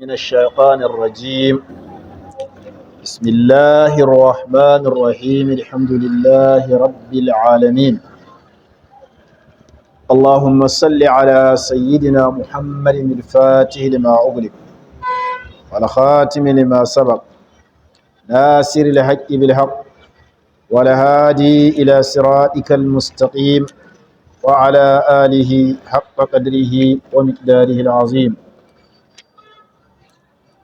من الشيطان الرجيم. بسم الله الرحمن الرحيم. الحمد لله رب العالمين. اللهم صل على سيدنا محمد الفاتح لما أغلق، والخاتم لما سبق، ناصر الحق بالحق، والهادي إلى صراطك المستقيم، وعلى آله حق قدره ومقداره العظيم.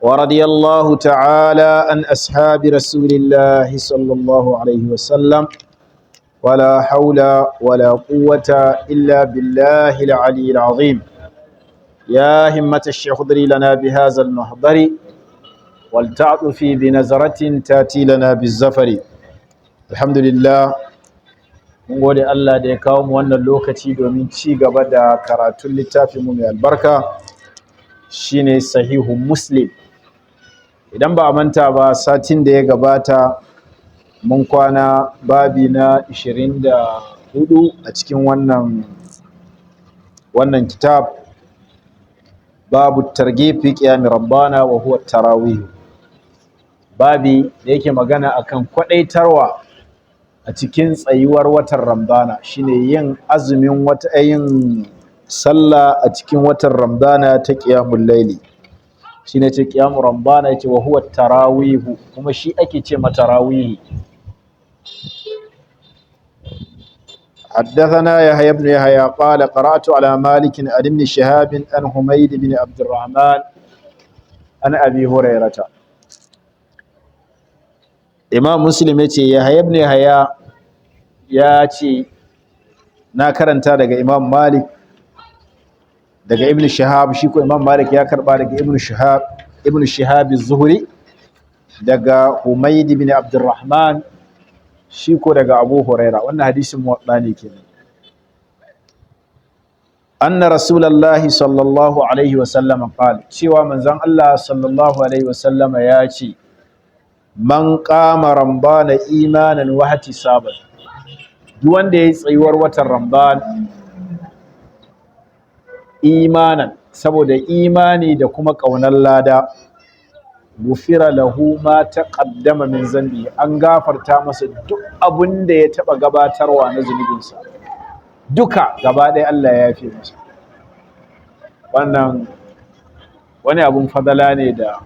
ورضي الله تعالى عن أصحاب رسول الله صلى الله عليه وسلم، ولا حول ولا قوة إلا بالله العلي العظيم. يا همة الشيخ اضري لنا بهذا المحضر، ولتعطفي بنظرة تاتي لنا بالزفر. الحمد لله، mun gode Allah da ya kawo mu wannan lokaci domin ci gaba da karatun littafinmu mai albarka, shine Sahihu Muslim. Idan ba a manta ba, satin da ya gabata mun kwana babi na 24 a cikin wannan kitab, babu targhib fi qiyam ramadana wa huwa tarawih, babi da yake magana akan kwadaitarwa a cikin tsayuwar watan Ramadana, shine yin azumin wata, yin sallah a cikin watan Ramadana ta qiyamul laili, shine ce qiyamu Ramadana, yace wa huwa tarawihu, kuma shi ake ce mata tarawihi. حدثنا يحيى بن يحيى قال قرأت على مالك عن ابن شهاب عن حميد بن عبد الرحمن عن أبي هريرة. Imam Muslim yace Yahya ibn Yahya ya ce na karanta daga Imam Malik, daga Ibn Shihab, shi ko Imam Malik ya karba daga Ibn Shihab, Ibn Shihab az-Zuhri, daga Humayd ibn Abdurrahman, shi ko daga Abu Huraira. Wannan hadisin muwadda ne kenan. Anna Rasulullahi sallallahu alaihi wa sallam qala, cewa manzon Allah sallallahu alaihi wa sallama ya ce, man qama ramadana imanan wa ihtisaban, duk wanda yayi tsayuwar watan Ramadan imanan, saboda imani da kuma ƙaunar lada, gufira lahu ma taqaddama min zambi, an gafarta masa duk abun da ya taba gabatarwa na zunubinsa, duka gaba ɗaya Allah ya yafe masa. Wannan wani abun fadala ne da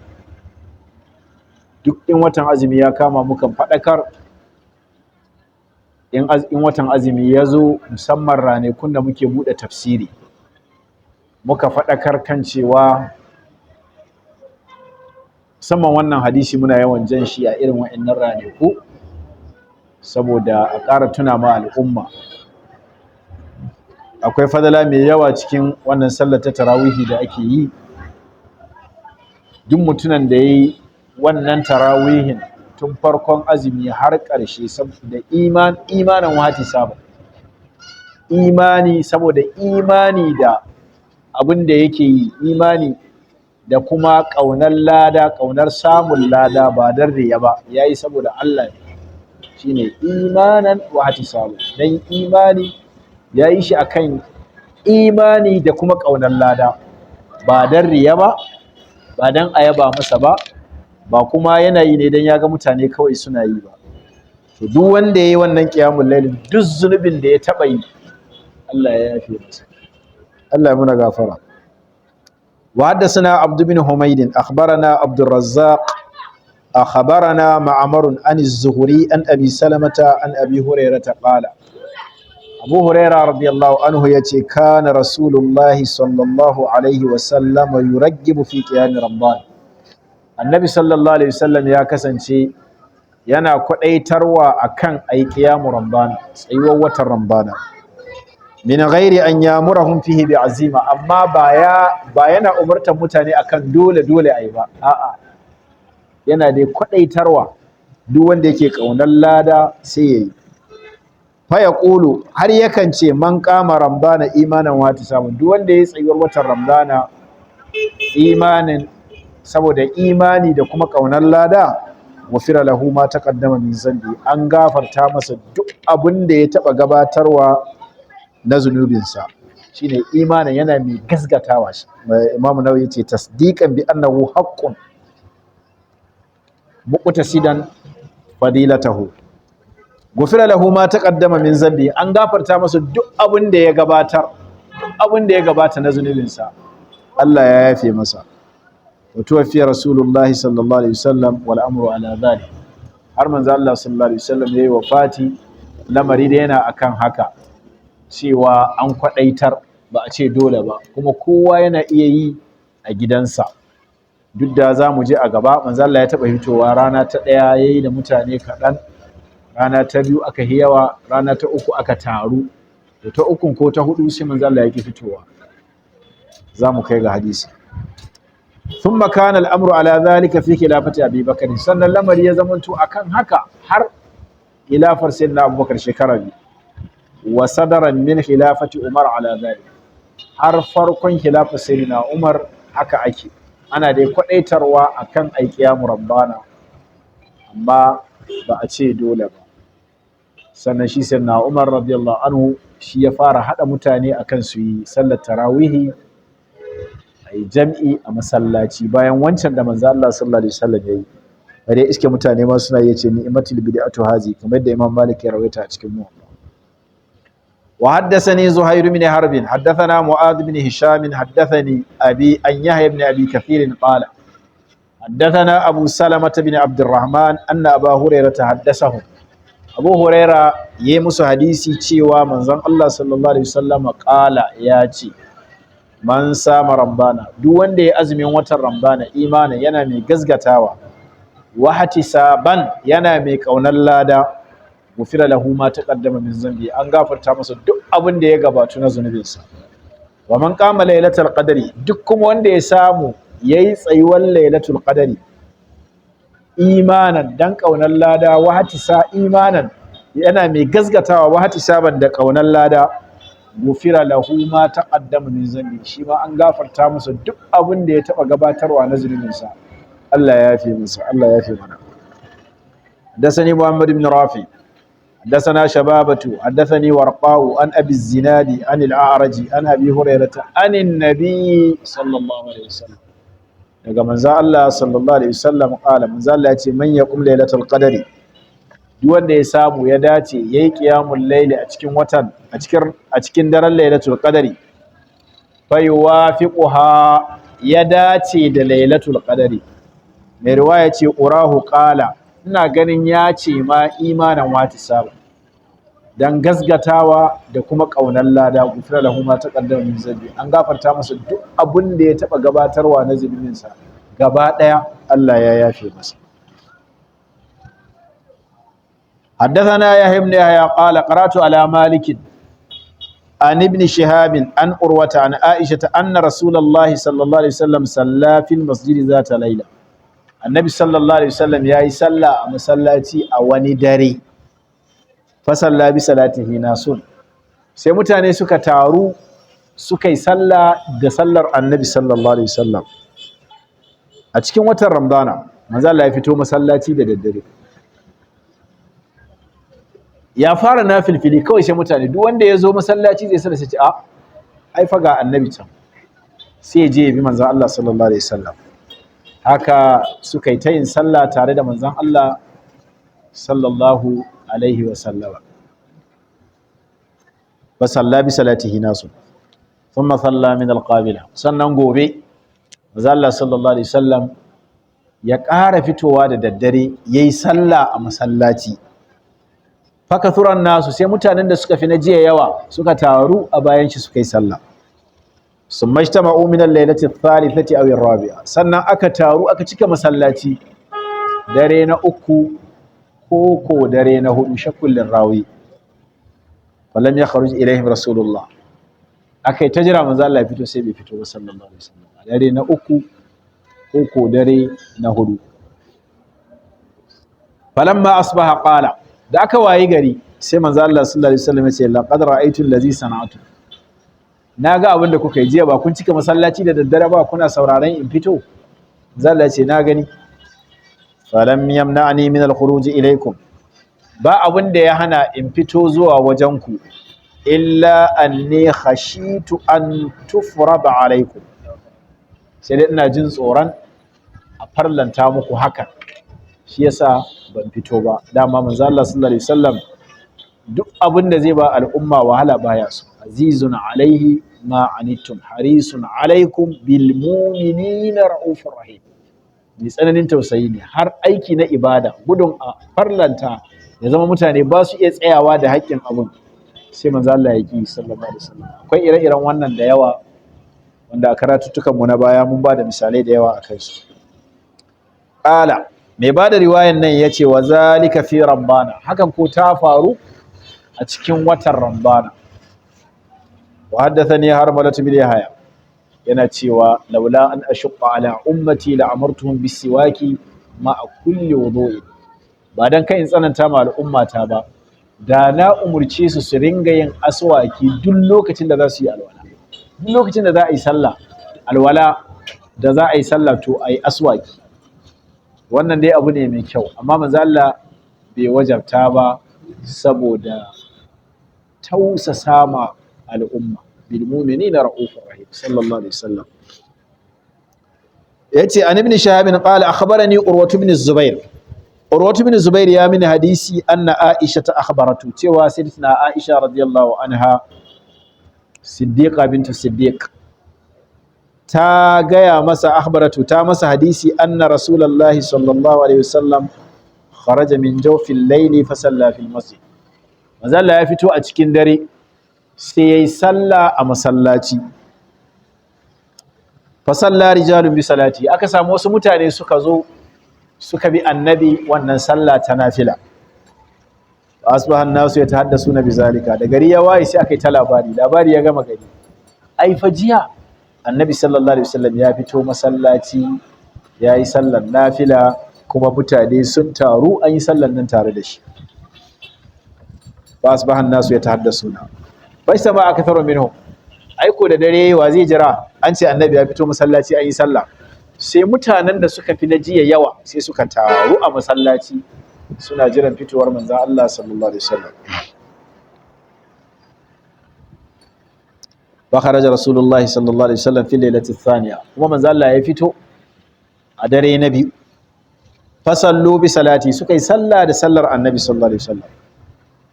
duk in watan azumi ya kama mukan faɗakar. In watan azumi ya zo, musamman ranakun da muke buɗe tafsiri, muka faɗakar kan cewa musamman wannan hadisi muna yawan jan shi a irin wa'annan ranaku saboda a ƙara tuna ma al'umma akwai fadala mai yawa cikin wannan sallar ta tarawihi da ake yi. Duk mutumin da ya yi wannan tarawihin tun farkon azumi har ƙarshe saboda imanin wati sabon imani, saboda imani da abin da yake yi, imani da kuma ƙaunar lada, ƙaunar samun lada, ba don riya ba, ya yi saboda Allah ne, shine imanan wa ihtisaban, dan imani ya yi shi akan imani da kuma ƙaunar lada, ba don riya ba, ba don a yaba masa ba, ba kuma yana yi ne don ya ga mutane kawai suna yi ba. To, duk wanda ya yi wannan qiyamul layl, duk zunubin da ya taɓa yi Allah ya yafe masa. Allah ya muna gafara. وحدثنا عبد بن حميد أخبرنا عبد الرزاق أخبرنا معمر عن الزهري عن أبي سلمة عن أبي هريرة قال، أبو هريرة رضي الله عنه يتي كان رسول الله صلى الله عليه وسلم يرغب في قيام رمضان. النبي صلى الله عليه وسلم ya kasance yana kwadaitarwa akan ayi qiyamu Ramadan, tsayuwar watan Ramadan, min ghairi an yamurahum fihi bi azima, amma ba yana umurtar mutane akan dole dole ayi ba. A'a, yana dai kwadaitarwa, duk wanda yake kaunar lada sai yayi. Fa yaqulu, har yakan ce, man qama ramadana imanan wa ihtisaban, duk wanda yayi tsayuwar watan Ramadana imanin, saboda imani da kuma kaunar lada, gufira lahu ma taqaddama min zambi, an gafarta masa duk abin da ya taba gabatarwa na zunubinsa. Shine imanin, yana mai gasgatawa. Shi Imam Nawawi yace tasdiqan bi annahu haqqun muqtasidan fadilatahu, gufira lahu ma taqaddama min zambi, an gafarta masa duk abin da ya gabatar, duk abin da ya gabata na zunubinsa Allah ya yafe masa. Wa tuwaffiya Rasulullahi sallallahu alaihi wasallam wal amru ala dhalik, har manzo Allah sallallahu alaihi wasallam yayi wafati lamari da yana akan haka, cewa an kwadaitar, ba a ce dole ba, kuma kowa yana iya yi a gidansa. Duk da za mu je a gaba, manzo Allah ya taɓa hitowa rana ta ɗaya yayi da mutane kaɗan, rana ta biyu aka yi yawa, rana ta uku aka taru, da ta ukun ko ta hudu sai manzo Allah ya ki fitowa. Za mu kai ga hadisi. Thumma kana al-amru ala dhalika fi khilafati Abi Bakr, sannan lamari ya zamanto akan haka har khilafar sayyidina Abubakar shekara 2, wa sadaran min khilafati Umar ala dhalik, har farkon khilafar sayyidina Umar haka ake, ana dai kwadaitarwa akan ai qiyamu Ramadana, amma ba a ce dole ba. Sannan shi sayyidina Umar radiyallahu anhu shi ya fara hada mutane akan su yi sallar tarawihi, ayi jam'i a masallaci, bayan wancan da manzo Allah sallallahu alaihi wasallam yayi. Bare iske mutane ma suna yace ni'matul bid'atu hazi, kamar yadda Imam Malik ya rawaita a cikin Muwatta. Wa haddathani Zuhair ibn Harb, haddathana Mu'adh ibn Hisham, haddathani abi an Yahya ibn Abi Kathir qala haddathana Abu Salamah ibn Abd الرحمن anna Abu Hurairah haddathahu. Abu Huraira yayi musu hadisi cewa manzon Allah sallallahu alaihi wasallam qala, ya ce, man sama Ramadana, duk wanda ya azumin watan Ramadana, imanin, yana mai gazgatawa, wa saban, yana mai kaunar lada, gufira lahu ma taqaddama min zambi, an gafarta masa duk abin da ya gabatu na zunubinsa. Wa man qama lailatul qadri, duk kuma wanda ya samu yayi tsayuwar lailatul qadri, imanan, dan kaunar lada, wa sa imanan, yana mai gazgatawa, wa saban, da kaunar lada, gufira lahu ma taqaddama min zambi, shi ma an gafarta masa duk abin da ya taba gabatarwa na zunubinsa. Allah ya yafe masa, Allah ya yafe mana. حدثني محمد بن رافع، حدثنا شبابة، حدثني ورقاء عن أبي الزناد عن الأعرج عن أبي هريرة عن النبي صلى الله عليه وسلم، daga manzo Allah sallallahu alaihi wasallam qala, manzo Allah ya ce, man yaqum lailatul qadri, duk wanda ya samu ya dace yayi qiyamul layli a cikin watan a cikin daren lailatul qadri, fa yuwafiquha, ya dace da lailatul qadri. Mai riwaya ce urahu qala, ina ganin ya ce ma imanan wahtisaban, dan gasgatawa da kuma ƙaunar lada, gufira lahu ma taqaddama min zambi, an gafarta masa duk abin da ya taba gabatarwa na zunubinsa gaba daya, Allah ya yafe masa. حدثنا يحيى بن يحيى قال قرأت على مالك عن ابن شهاب عن عروة عن عائشة أن رسول الله صلى الله عليه وسلم صلى في المسجد ذات ليلة. النبي صلى الله عليه وسلم ياي صلى مسلاتي a wani dare, fasalla bi salatihi nasun, sai mutane suka taru suka yi sallah da sallar Annabi sallallahu alaihi wasallam a cikin watan Ramadana. Manzo Allah ya fito masallaci da daddare, ya fara nafilfili kawai, sai mutane duk wanda ya zo masallaci zai sallah sai ce, a ai fa ga Annabi can, sai ya je ya bi manzon Allah sallallahu alaihi wasallam. Haka suka yi ta yin sallah tare da manzon Allah sallallahu alaihi wasallama. Fa salla bi salatihi nasu, thumma salla min alqabila, sannan gobe manzon Allah sallallahu alaihi wasallam ya ƙara fitowa da daddare yayi sallah a masallaci. Fakathuran nasu, sai mutanen da suka fi na jiya yawa suka taru a bayan shi suka yi sallah. Summa ijtama'u min al-lailati ath-thalithati aw ar-rabi'a, sannan aka taru aka cika masallaci dare na uku ko dare na hudu, shakkul rawi. Falam yakhruj ilaihim Rasulullah, akai ta jira manzo Allah ya fito, sai bai fito ba sallallahu alaihi wasallam a dare na uku ko dare na hudu. Falamma asbaha qala, da aka wayi gari sai manzo Allah sallallahu alaihi wasallam ya ce, laqad ra'aytu allazi sana'tu, naga abin da kuka yi jiya, ba kun cika masallaci da daddare ba kuna sauraron in fito? Manzo Allah ya ce, na gani. Falam yamna'ni min al-khuruj ilaykum, ba abin da ya hana in fito zuwa wajen ku. Illa anni khashitu an tufrada alaikum, sai dai ina jin tsoron a farlanta muku hakan, shi yasa ban fito ba. Dama manzo Allah sallallahu alaihi wasallam duk abin da zai ba al'umma wahala baya so. Azizun alaihi ma anittum harisun alaikum bil mu'minina raufur rahim. Mai tsananin tausayi ne, har aiki na ibada gudun a farlanta ya zama mutane ba su iya tsayawa da haƙƙin abun, sai manzo Allah ya ki sallallahu alaihi wasallam. Akwai ire-iren wannan da yawa wanda a karatuttukan mu na baya mun ba da misalai da yawa akan su. Qala, mai ba da riwayan nan yace, wa zalika fi ramadana, hakan ko ta faru a cikin watan Ramadana. Wa haddathani Harmalatu bin Yahya, yana cewa laula an ashqa ala ummati la amartuhum bisiwaki ma kulli wudu'in. Ba dan kai in tsananta ma al'ummata ba, da na umurce su su ringa yin aswaki duk lokacin da za su yi alwala. Duk lokacin da za a yi sallah, alwala da za a yi sallah, to a yi aswaki. Wannan dai abu ne mai kyau, amma manzo Allah bai wajabta ba saboda tausasa ma al'umma. Bil mu'minina ra'ufur rahim sallallahu alaihi wasallam. Yace an ibn Shahab qala akhbarani Urwatu ibn Zubair, Urwatu ibn Zubair ya mini hadisi, anna Aisha ta akhbaratu, cewa sayyidatina Aisha radiyallahu anha, Siddiqa bintu Siddiq, ta gaya masa, akhbaratu, ta masa hadisi, anna Rasulullahi sallallahu alaihi wasallam kharaja min jawfil layli fa salla fil masjid. Manzo Allah ya fito a cikin dare sai yayi sallah a masallaci. Fa salla rijalun bi salati, aka samu wasu mutane suka zo suka bi annabi wannan sallah ta nafila. Asbahan nasu yatahaddasuna bizalika, da gari ya waye sai aka yi ta labari, labari ya gama gari, ai fa jiya annabi sallallahu alaihi wasallam ya fito masallaci ya yi sallar nafila, kuma mutane sun taru an yi sallar nan tare da shi. Fa asbahan nasu yatahaddasuna fa istama aktharu minhum. Aiko da dare wa zai jira an ce annabi ya fito masallaci an yi sallah? Sai mutanen da suka fi na jiya yawa sai suka taru a masallaci suna jiran fitowar manzon Allah sallallahu alaihi wasallam. Wa kharaja rasulullahi sallallahu alaihi wasallam fi lailati thaniya, kuma manzon Allah ya fito a dare na biyu. Fasallu bi salati, suka yi sallah da sallar annabi sallallahu alaihi wasallam.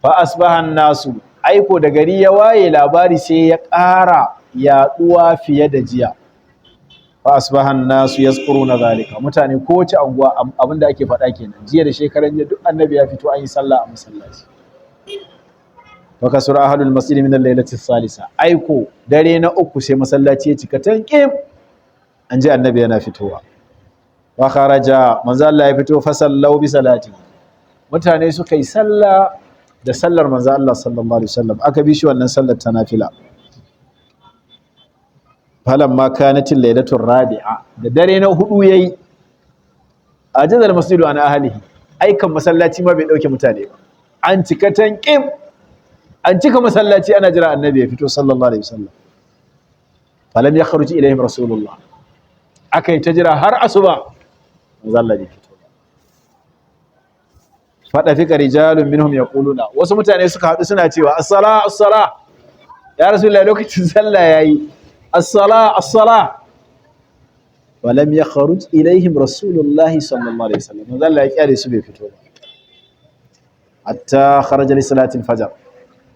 Fa asbaha nasu, aiko da gari ya waye labari sai ya ƙara yaɗuwa fiye da jiya. Fa asbahan nasu yazkuruna zalika, mutane kowace anguwa abinda ake faɗa kenan, jiya da shekaran jiya duk annabi ya fito an yi sallah a masallaci. Fa kasura ahlul masjid min al-lailati thalitha, aiko dare na uku sai masallaci ya cika tankim, an ji annabi yana fitowa. Wa kharaja, manzo Allah ya fito, fa sallau bi salati, mutane suka yi sallah da sallar manzo Allah sallallahu alaihi wasallam, aka bi shi wannan sallar ta nafila. Falamma kanatil lailatul rabi'a, da dare na hudu yayi, ajazal masjidu an ahlihi, aikan masallaci ma bai dauke mutane ba, an cika tankim, an cika masallaci ana jira annabi ya fito sallallahu alaihi wasallam. Falam yakhruj ilaihim rasulullah, akai ta jira har asuba, manzo Allah bai fito. Fada fika rijalun minhum yaquluna, wasu mutane suka haɗu suna cewa as-sala as-sala ya rasulullahi, lokacin sallah yayi, as-sala as-sala. Wa lam yakhruj ilaihim rasulullahi sallallahu alaihi wasallam, manzo Allah ya kyale su bai fito ba hatta kharaja li salati al-fajr.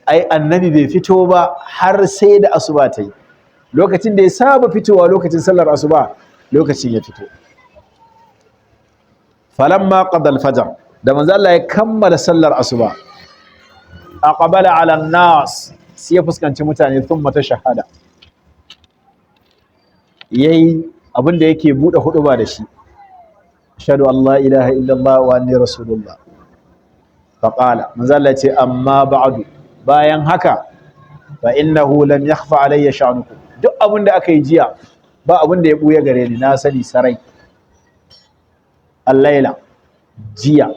Ai annabi bai fito ba har sai da asuba ta yi, lokacin da ya saba fitowa lokacin sallar asuba lokacin ya fito. Falamma qada al-fajr, da manzo Allah ya kammala sallar asuba, aqbala ala nas, sai ya fuskanci mutane, thumma tashahada, yayi abin da yake bude huduba da shi, ashhadu an la ilaha illallah wa anni rasulullah. Fa qala, manzo Allah ya ce amma ba'du, bayan haka, fa innahu lam yakhfa alayya sha'nukum, duk abin da aka yi jiya ba abin da ya buya gare ni, na sani sarai. Al-laila, jiya,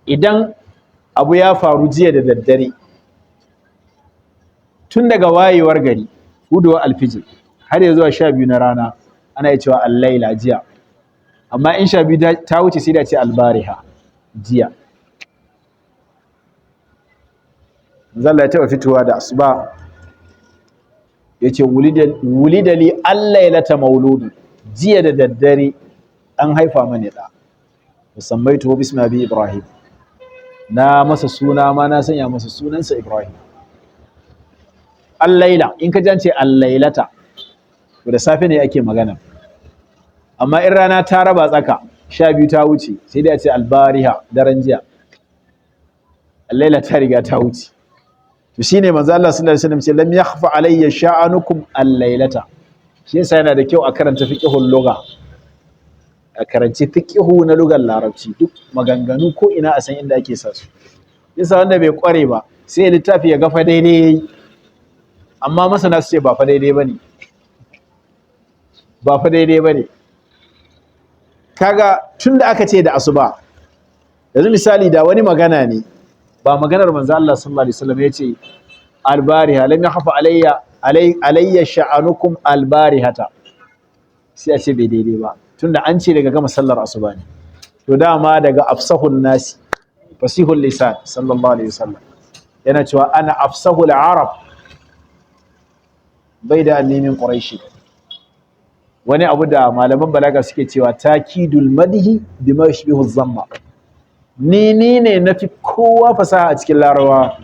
idan abu ya faru jiya da daddare, tun daga wayewar gari huduwar alfijir har ya zuwa 12 na rana, ana iya cewa al-laila, jiya. Amma in 12 ta wuce sai da ce al-bariha, jiya. Manzo Allah ya taba fitowa da asuba, yace wulida li allailata mauludu, jiya da daddare an haifa mani da, musammaituhu bismi abi Ibrahim, na masa suna ma na sanya masa sunansa Ibrahim. Allaila, in ka jance allailata to da safe ne ake magana, amma in rana ta raba tsaka 12 ta wuce, sai dai a ce albariha, daren jiya. Allaila ta riga ta wuce. To shine manzo Allah sallallahu alaihi wasallam ce lam yakhfa alayya sha'anukum allailata. Shi yasa yana da kyau a karanta fiqhul lugha, a karanci fiqhu na lugar Larabci, duk maganganu ko ina a san inda ake sa su. Yasa wanda bai kware ba sai littafi ya gafa daidai yayi, amma masana su ce ba fa daidai bane, ba fa daidai bane. Kaga tunda aka ce da asuba, yanzu misali da wani magana ne ba maganar manzo Allah sallallahu alaihi wasallam, yace albariha lam yakhfa alayya alayya sha'anukum albarihata, sai a ce bai daidai ba, tunda an ce daga gama sallar asuba ne. To dama daga afsahun nasi fasihul lisan sallallahu alaihi wasallam yana cewa ana afsahul arab bai da annimin quraishi. Wani abu da malaman balaga suke cewa takidul madhi bima yushbihu zamma, ni ne nafi kowa fasaha a cikin Larabawa,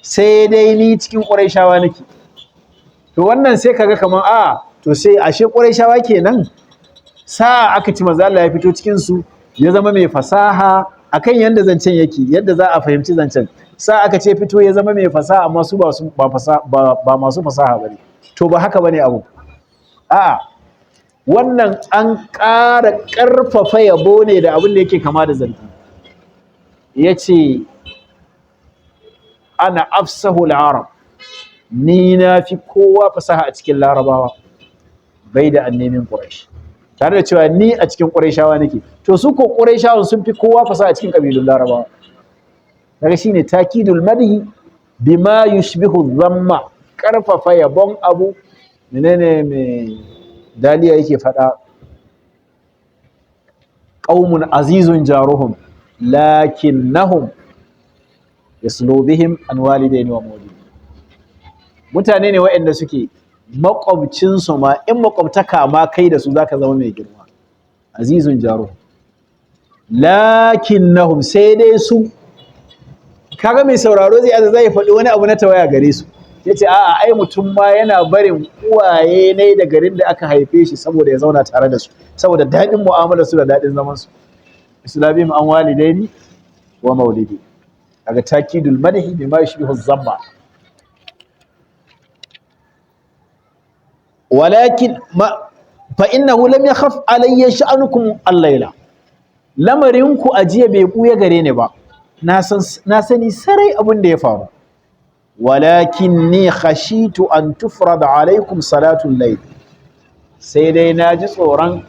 sai dai ni cikin quraishawa nake. To wannan sai kaga kaman a to sai ashe quraishawa kenan sa aka ci manzo Allah ya fito cikin su ya zama mai fasaha akan yanda zancen yake, yadda za a fahimci zancen. Sa aka ce fito ya zama mai fasaha, amma su ba masu fasaha bane. To ba haka bane abu. A'a, wannan an ƙara ƙarfafa yabo ne da abin da yake kama da zargi. Yace ana afsahul arab, ni na fi kowa fasaha a cikin Larabawa, bai da annemin quraish, tare da cewa ni a cikin quraishawa nake. To su ko quraishawan sun fi kowa fasaha a cikin kabilun Larabawa. Kaga shine takidul madhi bima yushbihu dhamma, karfafa yabon abu. Menene me daliya yake fada? Qaumun azizun jaruhum lakinnahum yaslu bihim an walidaini wa mawlidi. Mutane ne waɗanda suke makwabcinsu ma, in makwabtaka ma kai da su zaka zama mai girma. Azizun jaruhum lakinnahum, sai dai su kaga mai sauraro zai aza zai faɗi wani abu na tawaya gare su, yace a'a ai mutum ma yana barin uwaye ne da garin da aka haife shi saboda ya zauna tare da su, saboda daɗin mu'amalar su da daɗin zaman su. Islamim an walidaini wa maulidi. Kaga takidul madhi bima yushbihu zamma. Walakin ma fa innahu lam yakhaf alayya sha'anukum al-layla, lamarinku ajiya bai buya gare ni ba, na sani sarai abin da ya faru. Walakin ni khashitu an tufrada alaikum salatul layl, sai dai na ji tsoron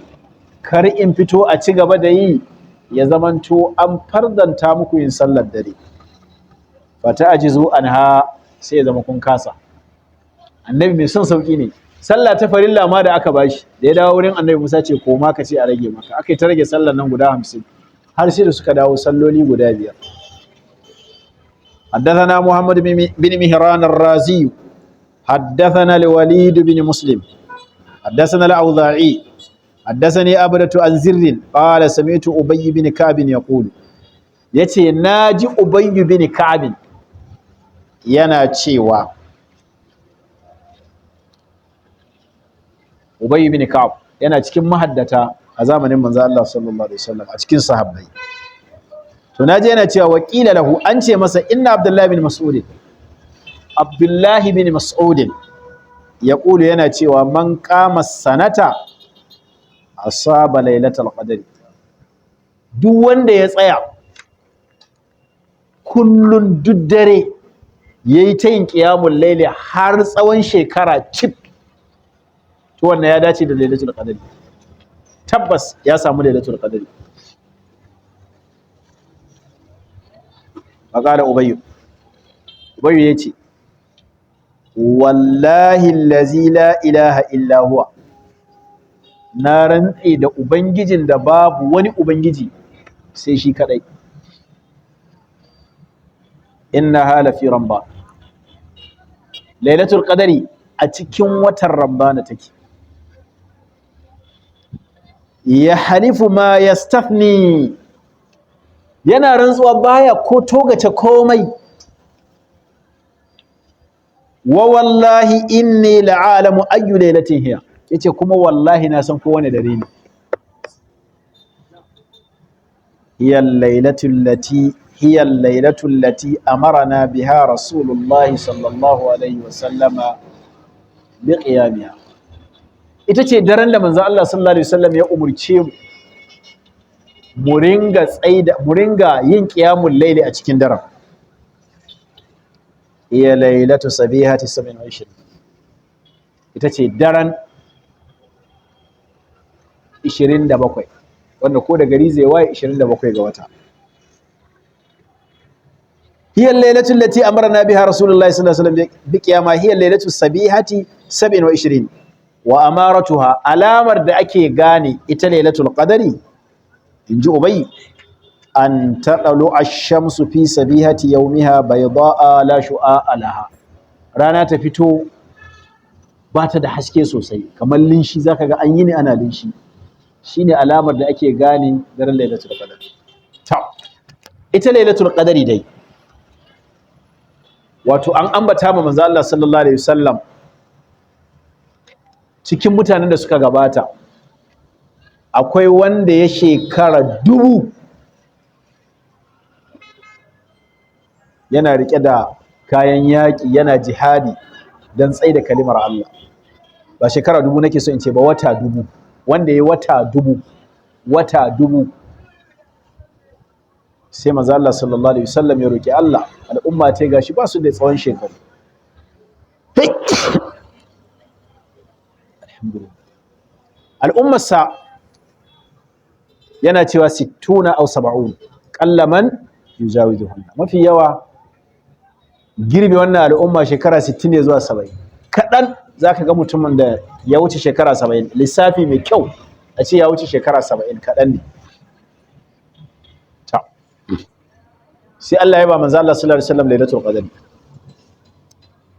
kar in fito a ci gaba da yi ya zamanto an fardanta muku yin sallar dare, fata ajizu anha, sai ya zama kun kasa. Annabi mai son sauki ne. Sallah ta farilla ma da aka bashi, da ya dawo wurin Annabi Musa ce koma ka ce a rage maka, aka yi ta rage sallar nan guda 50 har sai da suka dawo salloli guda 5. حدثنا محمد بن مهران الرازي حدثنا الوليد بن مسلم حدثنا الأوزاعي حدثني أبدة عن زر قال سمعت أبي بن كعب يقول، yace naji Ubay bin Ka'ab yana cewa, Ubay bin Ka'ab yana cikin mahaddata a zamanin manzo Allah sallallahu alaihi wasallam a cikin sahabbai. To naji yana cewa waqila lahu, an ce masa inna Abdullah bin Mas'ud, Abdullah bin Mas'ud yaqulu, yana cewa man qama sanata asaba lailatul qadri, duk wanda ya tsaya kullun duk dare yayi ta yin qiyamul laili har tsawon shekara cif, to wannan ya dace da lailatul qadri, tabbas ya samu lailatul qadri. Faqala Ubayy, Ubayy yace wallahi allazi la ilaha illa huwa, na rantse da ubangijin da babu wani ubangiji sai shi kadai. Innaha la fi Ramadan. Lailatul Qadari a cikin watan Ramadana take. Ya halifu ma yastafni, yana rantsuwa baya ko togace komai. Wa wallahi inni la'alamu ayyu lailatin hiya, yace kuma wallahi na san kowane dare ne. Hiya al-lailatu allati hiya al-lailatu allati amarna biha Rasulullahi sallallahu alaihi wasallama bi qiyamiha. Ita ce daren da manzo Allah sallallahu alaihi wasallam ya umurce mu mu ringa tsaida, mu ringa yin qiyamul laili a cikin daren. Hiya lailatu sabihati 27, ita ce daren 27, wanda ko da gari zai waye 27 ga wata. Hiya lailatu allati amarna biha Rasulullahi sallallahu alaihi wasallam bi qiyama, hiya lailatu sabihati 27. Wa amaratuha, alamar da ake gane ita Lailatul Qadari, inji Ubay, an taqalu ash-shamsu fi sabihati yawmiha bayda'a la shu'a laha. Rana ta fito ba ta da haske sosai, kamar linshi, zaka ga an yi ne ana linshi. Shine alamar da ake gane daren Lailatul Qadr. Ta ita Lailatul Qadari dai, wato an ambata ma manzo Allah sallallahu alaihi wasallam cikin mutanen da suka gabata akwai wanda ya shekara 1000 yana rike da kayan yaƙi, yana jihadi don tsaida kalimar Allah. Ba shekara 1000 nake so in ce ba, wata 1000. Wanda ya wata 1000, wata 1000, sai manzo Allah sallallahu alaihi wasallam ya roki Allah, al'umma ta gashi ba su da tsawon shekaru. Alhamdulillah. Al'ummarsa yana cewa 60 aw 70 qallaman yujawizuhunna. Mafi yawa girbe wannan al'umma shekara 60 ne zuwa 70. Kaɗan zaka ga mutumin da ya wuce shekara 70, lissafi mai kyau a ce ya wuce shekara 70 kaɗan ne. Ta sai Allah ya ba manzo Allah sallallahu alaihi wasallam Lailatul Qadr.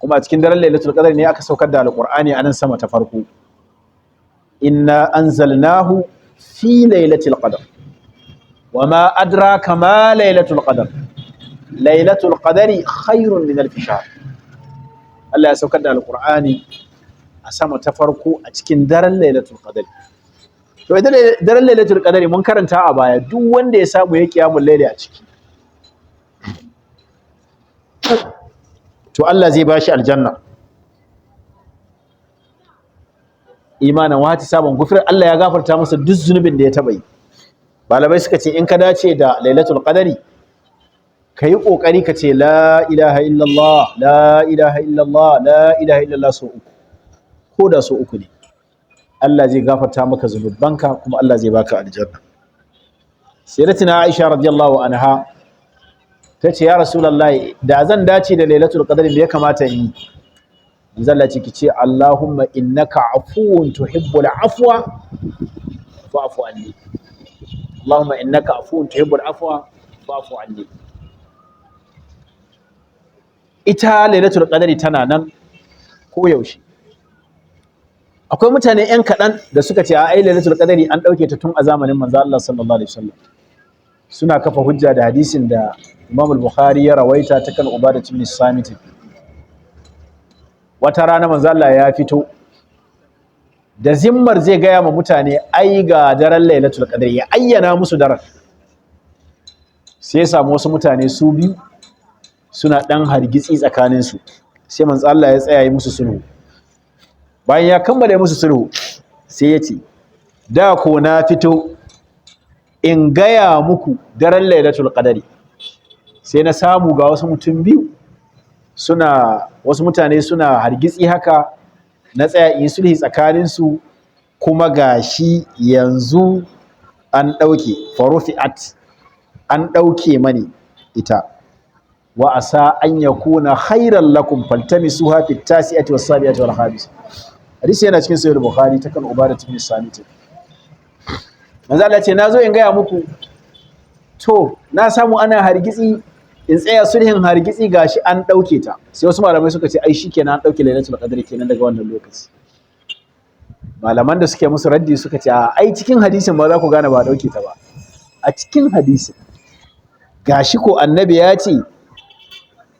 Kuma a cikin daren Lailatul Qadr ne aka saukar da Alqur'ani a nan sama ta farko. Inna anzalnahu fi Lailatul Qadr wama adraka ma Lailatul Qadr, Lailatul Qadri khairun min alf shahr. Allah ya saukar da Alqur'ani a sama ta farko a cikin daren Lailatul Qadr. To idan daren Lailatul Qadr mun karanta a baya, duk wanda ya samu ya kiyamul laili a ciki, to Allah zai bashi aljanna. Imanan wa sabon gufir, Allah ya gafarta masa duk zunubin da ya taba yi. Malamai suka ce in ka dace da Lailatul Qadri, kayi kokari ka ce la ilaha illallah, la ilaha illallah, la ilaha illallah sau uku, ko da sau uku ne, Allah zai gafarta maka zunubanka kuma Allah zai baka aljanna. Sayyidatina Aisha radiyallahu anha tace, ya Rasulullahi, da zan dace da Lailatul Qadri me ya kamata in yi? Manzo Allah ce ki ce Allahumma innaka afuwun tuhibbul afwa fa'fu anni. Allahumma innaka afuwun tuhibbul afwa fa'fu anni. Ita Lailatul Qadri tana nan ko yaushe. Akwai mutane yan kaɗan da suka ce ai Lailatul Qadri an ɗauke ta tun a zamanin manzo Allah sallallahu alaihi wasallam. Suna kafa hujja da hadisin da Imam al-Bukhari ya rawaita ta kan Ubadah ibn Samit. Wata rana manzo Allah ya fito da zimmar zai gaya ma mutane ai ga daren Lailatul Qadr, ya ayyana musu daren. Sai ya samu wasu mutane su biyu suna dan hargitsi tsakanin su. Sai manzo Allah ya tsaya yi musu sulhu. Bayan ya kammala musu sulhu sai ya ce, da ko na fito in gaya muku daren Lailatul Qadr, sai na samu ga wasu mutum biyu suna, wasu mutane suna hargitsi haka, na tsaya in sulhi tsakanin su, kuma gashi yanzu an dauke farufi'at, an dauke mani ita. Wa asa an yakuna khairan lakum faltamisuha fit tasi'ati was sabi'ati wal khamis. Hadisi yana cikin Sahih Bukhari ta kan Ubadah ibn Samit. Manzo Allah ce nazo in gaya muku, to na samu ana hargitsi, In tsaya sulhin hargitsi, gashi an ɗauke ta. Sai wasu malamai suka ce ai shikenan, an ɗauke Lailatul Qadr kenan daga wannan lokaci. Malaman da suke musu raddi suka ce ai cikin hadisin ba za ku gane ba a ɗauke ta ba. A cikin hadisin gashi ko annabi ya ce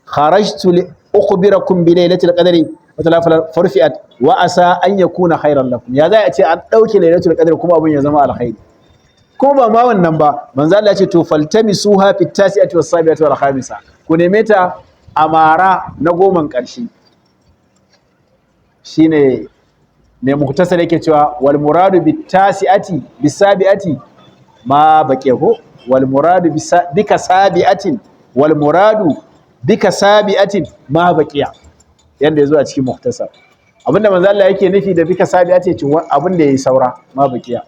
kharajtu li ukhbirakum bi Lailatul Qadri wa farfi'at wa asa an yakuna khairan lakum. Ya za a ce an ɗauke Lailatul Qadr kuma abun ya zama alkhairi? Ko ba ma wannan ba, manzo Allah ya ce to faltamisuha fit tasi'ati was sabi'ati wal khamisa, ku neme ta amara na goman ƙarshe. Shine mai Muktasar yake cewa wal muradu bit tasi'ati bis sabi'ati ma baqiya, ko wal muradu bika sabi'atin, wal muradu bika sabi'atin ma baqiya, yanda yazo a cikin Muktasar. Abinda manzo Allah yake nufi da bika sabi'ati ce abinda yayi saura, ma baqiya,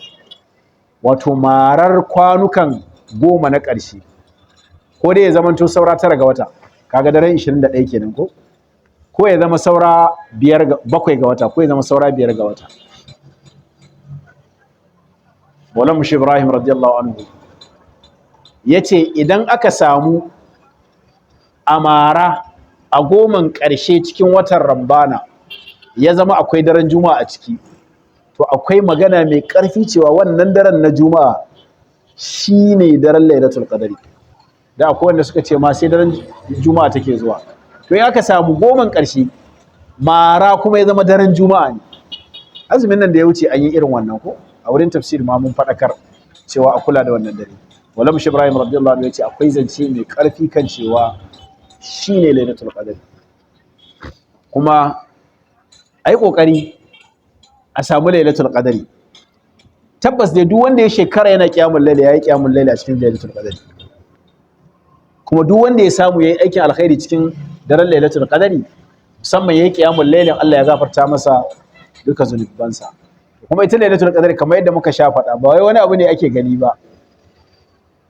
wato marar kwanukan 10 na ƙarshe, ko dai ya zamanto saura 9 ga wata, kaga daren 21 kenan, ko ya zama saura 5 7 ga wata, ko ya zama saura 5 ga wata. Maulana Mushi Ibrahim radiyallahu anhu yace idan aka samu amara a goman ƙarshe cikin watan Rambana ya zama akwai daren Juma'a a ciki, to akwai magana mai ƙarfi cewa wannan daren na Juma'a shine daren Lailatul Qadri. Da akwai wanda suka ce ma sai daren Juma'a take zuwa. To in aka samu goman ƙarshe mara kuma ya zama daren Juma'a ne, azumin nan da ya wuce an yi irin wannan, ko a wurin tafsir ma mun faɗakar cewa a kula da wannan dare. Wala Mushi Ibrahim radiyallahu anhu ya ce akwai zance mai ƙarfi kan cewa shine Lailatul Qadri, kuma ai kokari a samu Lailatul Qadri. Tabbas dai duk wanda ya shekara yana qiyamul layl, yayi qiyamul layl a cikin Lailatul Qadri. Kuma duk wanda ya samu yayi aikin alkhairi cikin daren Lailatul Qadri, musamman yayi qiyamul layl, Allah ya gafarta masa duka zunubansa. Kuma ita Lailatul Qadri, kamar yadda muka sha faɗa, ba wai wani abu ne ake gani ba,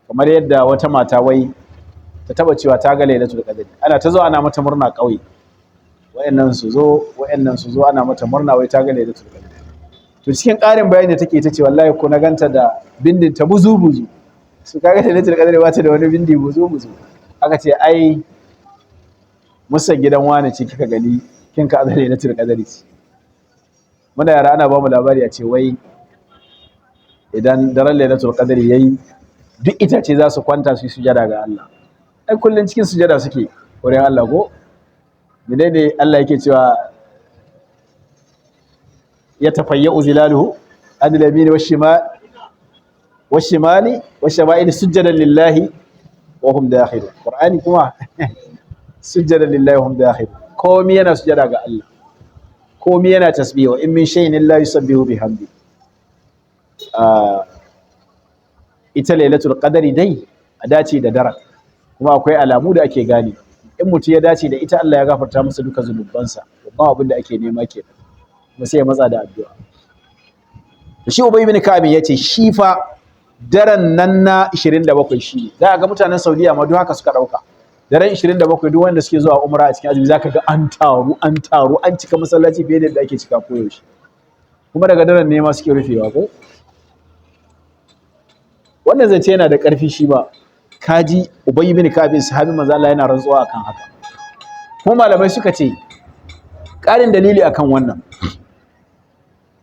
kamar yadda wata mata wai ta taba cewa ta ga Lailatul Qadri. Ana ta zo ana mata murna ƙauye, wayannan su zo, wayannan su zo, ana mata murna wai ta ga Lailatul Qadri. To cikin ƙarin bayani da take ta ce wallahi ko na ganta da bindin ta buzu buzu. Su kaga Lailatul Qadri ba ta da wani bindi buzu buzu. Aka ce ai musan gidan wani ce kika gani, kin ka azare Lailatul Qadri ce. Muna yara ana ba mu labari a ce wai idan daren Lailatul Qadri yayi, duk itace za su kwanta su yi sujada ga Allah. Ai kullun cikin sujada suke wurin Allah. Ko menene Allah yake cewa? Ya tafayyu zilaluhu an al-yamini wash-shimali wash-shama'ili sujadan lillahi wa hum dakhilun. Qur'ani kuma sujadan lillahi wa hum dakhilun. Komai yana sujada ga Allah, komai yana tasbih, wa in min shay'in illa yusabbihu bihamdi. Ita Lailatul Qadri dai a dace da daren, kuma akwai alamu da ake gane in mutum ya dace da ita, Allah ya gafarta masa duka zunubansa. Babban abin da ake nema kenan, kuma sai ya matsa da addu'a. Shi Ubay ibn Ka'ab yace shi fa daren nan na 27 shi ne. Za ga mutanen Saudiya ma duk haka suka dauka daren 27. Duk wanda suke zuwa umra a cikin azumi, zaka ga an taru, an taru, an cika masallaci fiye da yadda ake cika koyaushe. Kuma daga daren ne ma suke rufewa. Ko wannan zance yana da ƙarfi shi ba. Kaji Ubay ibn Ka'ab, sahabi manzo Allah, yana rantsuwa akan haka. Kuma malamai suka ce ƙarin dalili akan wannan,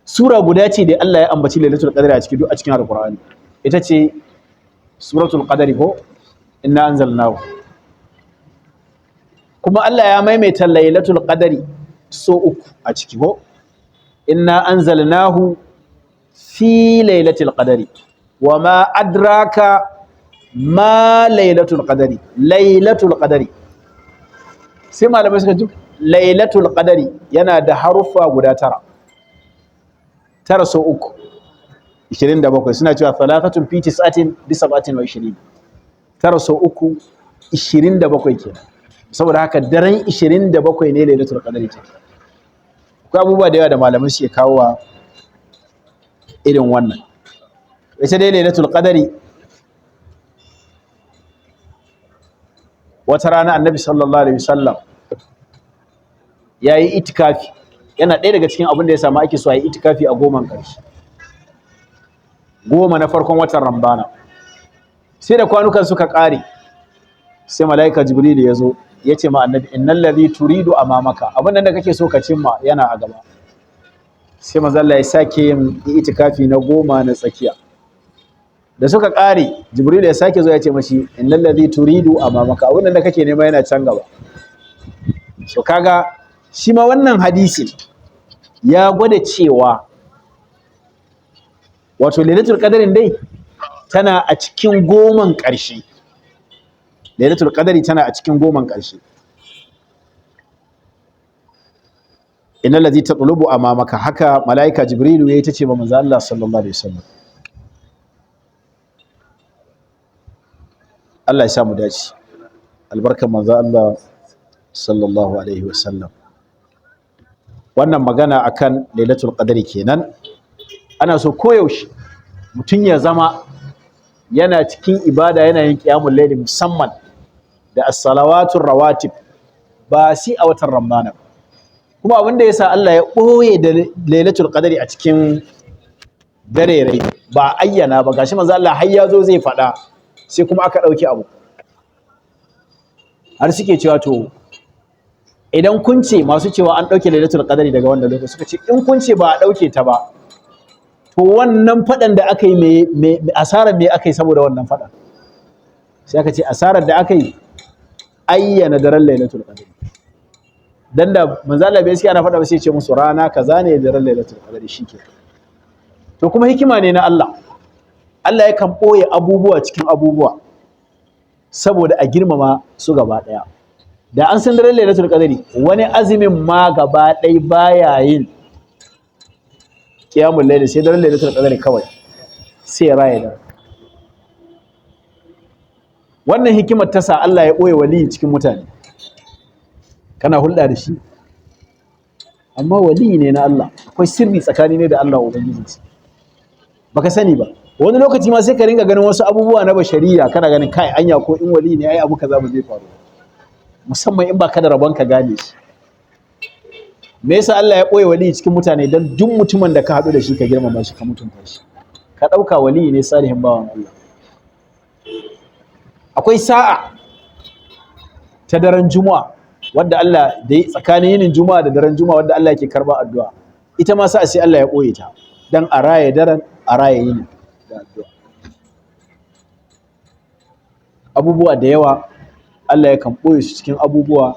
sura guda ce da Allah ya ambaci Lailatul Qadr a cikin duk a cikin Alqur'ani, ita ce Suratul Qadr, ko inna anzalnahu. Kuma Allah ya maimaita Lailatul Qadri so uku a ciki, ko inna anzalnahu fi Lailatul Qadri, wa ma adraka ma Lailatul Qadri, Lailatul Qadri. Sai malamai suka ji Lailatul Qadri yana da haruffa guda tara. Tara so uku 27. Suna cewa thalathatun fi tis'atin bi 27, tara so uku 27 kenan. Saboda haka daren 27 ne Lailatul Qadri take. Akwai abubuwa da yawa da malamai suke kawowa irin wannan. Ita dai Lailatul Qadri, wata rana Annabi sallallahu alaihi wasallam yayi itikafi. Yana ɗaya daga cikin abin da ya samu ake so a yi itikafi a goman ƙarshe, 10 na farkon watan Rambana. Sai da kwanukan suka ƙare, Sai malaika Jibril ya zo ya ce ma annabi, innal ladhi turidu amamaka, abin nan da kake so ka cimma yana a gaba. Sai manzo Allah ya sake yin itikafi na 10 na tsakiya. Da suka kare, Jibril ya sake zo ya ce mashi, innal ladhi turidu amamaka, abin nan da kake nema yana can gaba. So kaga shi ma wannan hadisin ya gwada cewa wato Lailatul Qadrin dai tana a cikin 10 ƙarshe. Lailatul Qadri tana a cikin 10 ƙarshe. Innal ladhi tatlubu amamaka, haka malaika Jibrilu yayi tace ba manzo Allah sallallahu alaihi wasallam. Allah ya sa mu dace. Albarkan manzo Allah sallallahu alaihi wasallam. Wannan magana akan Lailatul Qadri kenan. Ana so koyaushe mutum ya zama yana cikin ibada, yana yin qiyamul layli musamman da as-salawatur rawatib, ba si a watan Ramadana. Kuma abin da yasa Allah ya boye da Lailatul Qadri a cikin dare ba ayyana ba, gashi manzo Allah har ya zo zai faɗa, sai kuma aka dauki abu. Har suke cewa to idan kun ce masu cewa an dauke Lailatul Qadri daga wannan lokaci, suka ce in kun ce ba a dauke ta ba, to wannan fadan da aka yi, me asarar me aka yi saboda wannan fadan? Sai aka ce asarar da aka yi ayyana daren Lailatul Qadri. Dan da manzo Allah bai ana fada ba, sai ya ce musu rana kaza ne daren Lailatul Qadri shike. To kuma hikima ne na Allah. Allah yakan boye abubuwa cikin abubuwa saboda a girmama su gaba daya. Da an san daren Lailatul Qadri, wani azumin ma gaba ɗaya baya yin qiyamul layl sai daren Lailatul Qadri kawai, sai ya raye da wannan hikimar ta sa Allah ya boye wali cikin mutane. Kana hulɗa da shi, amma wali ne na Allah, akwai sirri tsakani ne da Allah ubangijinsa, baka sani ba. Wani lokaci ma sai ka ringa ganin wasu abubuwa na bashariya, kana ganin kai anya ko in wali ne ai abu kaza ba zai faru, musamman in baka da rabon ka gane shi. Me yasa Allah ya boye wali cikin mutane? Dan duk mutumin da ka haɗu da shi ka girmama shi, ka mutunta shi, ka ɗauka wali ne salihin bawan Allah. Akwai sa'a ta daren Juma'a wadda Allah da tsakanin yinin Juma'a da daren Juma'a wadda Allah yake karba addu'a. Ita ma sa'a sai Allah ya boye ta dan a raye daren, a raye yinin da addu'a. Abubuwa da yawa Allah ya kan boye su cikin abubuwa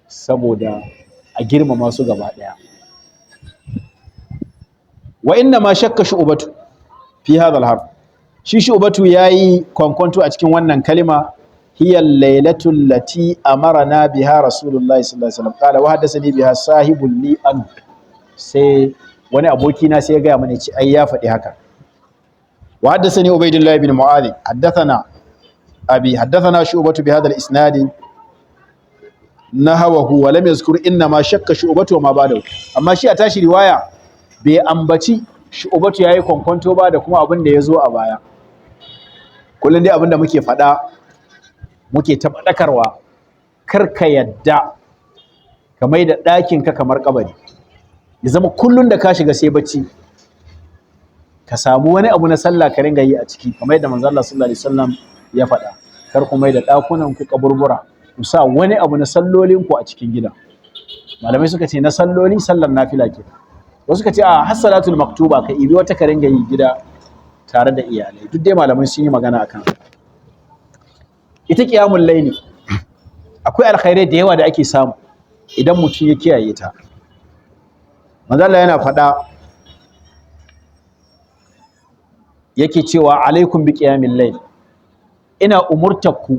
saboda a girmama su gaba daya. Wa inna ma shakka shu'batu fi hadha al-harf. Shi shu'batu yayi kwankwanto a cikin wannan kalima, hiya al-lailatu allati amarna biha rasulullahi sallallahu alaihi wasallam. Qala wa hadathani biha sahibul li an. Sai wani aboki na sai ya ga mana ci ai ya faɗi haka. Wa hadathani Ubaydullah ibn Mu'adh hadathana abi hadathana shu'batu bi hadha al-isnad nahawahu wa lam yazkur inna ma shakka shu'batu wa ma ba'dahu. Amma shi a tashi riwaya bai ambaci shu'batu yayi kwankwanto ba da kuma abin da yazo a baya. Kullun dai abin da muke faɗa muke tabbatarwa, kar ka yadda ka mai da ɗakin ka kamar kabari, ya zama kullun da ka shiga sai bacci. Ka samu wani abu na sallah ka ringa yi a ciki, kamar yadda manzo Allah sallallahu alaihi wasallam ya faɗa, kar ku mai da ɗakunan ku kaburbura, ku sa wani abu na sallolin ku a cikin gida. Malamai suka ce na salloli sallar nafila ke, wasu suka ce a hasalatul maktuba ka ibi wata ka ringa yi gida tare da iyalai. Duk dai malamai sun yi magana akan ita qiyamul laili. Akwai alkhairai da yawa da ake samu idan mutum ya kiyaye ta. Manzo Allah yana faɗa yake cewa alaikum bi qiyamil layl, ina umurtakku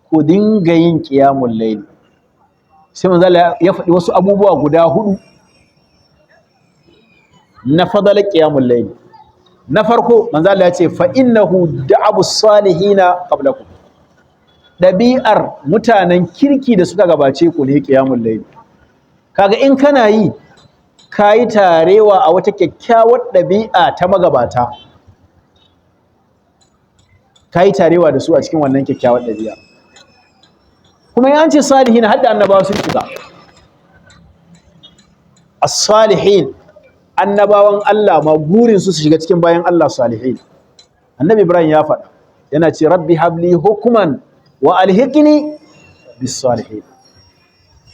ku dinga yin qiyamul layl. Sai manzo Allah ya faɗi wasu abubuwa guda hudu na fadalar qiyamul layl. Na farko manzo Allah ya ce fa innahu da'abu salihina qablakum, ɗabi'ar mutanen kirki da suka gabace ku ne qiyamul layl. Kaga in kana yi kayi tarewa a wata kyakkyawar ɗabi'a ta magabata, kayi tarewa da su a cikin wannan kyakkyawar ɗabi'a. Kuma yan ce salihin hadda annabawa sun shiga. As-salihin annabawan Allah ma gurin su shiga cikin bayan Allah salihin. Annabi Ibrahim ya faɗa Yana ce rabbi habli hukman wa alhiqni bis salihin.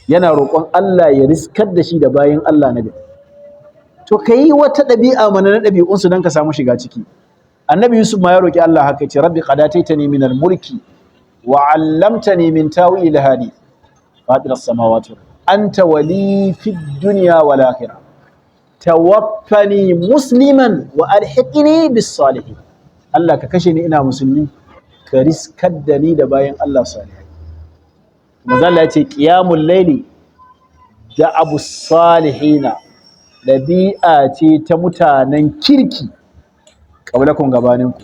Yana roƙon Allah ya riskar da shi da bayin Allah na gari. To kai wata ɗabi'a mana na ɗabi'unsu don ka samu shiga ciki. Annabi Yusuf ma ya roƙi Allah haka, ce rabbi qad ataitani min al-mulki wa 'allamtani min tawil hadith fatir as-samawati anta wali fid dunya wal akhirah tawaffani musliman wa alhiqni bis salihin. Allah ka kashe ni ina musulmi, ka riskar da ni da bayan Allah salihai. Manzo Allah ya ce qiyamul laili da abu salihina, ɗabi'a ce ta mutanen kirki qablakum, gabaninku,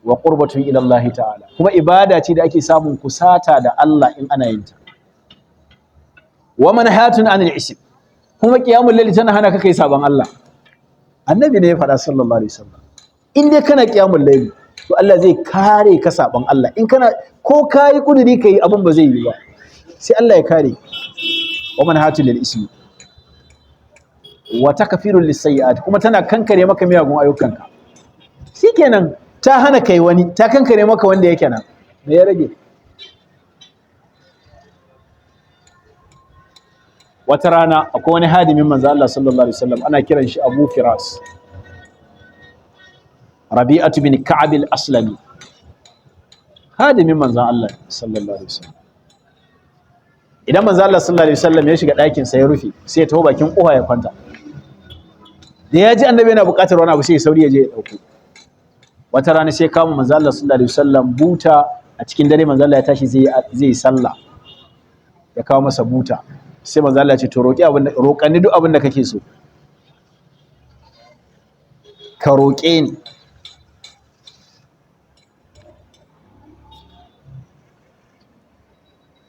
wa qurbatun ila Allah ta'ala, kuma ibada ce da ake samun kusata da Allah in ana yin ta, wa manhatun anil ism, kuma qiyamul layli tana hana ka kai sabon Allah. Annabi ne ya faɗa sallallahu alaihi wasallam, in dai kana qiyamul layli to Allah zai kare ka sabon Allah. In kana ko kayi kuduri kai abun ba zai yi ba, sai Allah ya kare. Wa manhatun lil ismi wa takfirun lis sayyi'at, kuma tana kankare maka miyagun ayyukanka. Shikenan, ta hana kai wani, ta kankare maka wanda yake nan, me ya rage? Wata rana akwai wani hadimin manzo Allah sallallahu alaihi wasallam, ana kiran shi Abu Firas, Rabi'atu bin Ka'ab al-Aslami, hadimin manzo Allah sallallahu alaihi wasallam. Idan manzo Allah sallallahu alaihi wasallam ya shiga ɗakin sa ya rufe, sai ya taho bakin ƙofa ya kwanta. Da ya ji annabi yana buƙatar wani abu, sai ya sauri ya je ya ɗauko. Wata rana sai kama manzo Allah sallallahu alaihi wasallam buta a cikin dare. Manzo Allah ya tashi zai yi sallah, ya kawo masa buta. Sai manzo Allah ya ce to roki abin, roƙanni duk abin da kake so, ka roƙe ni.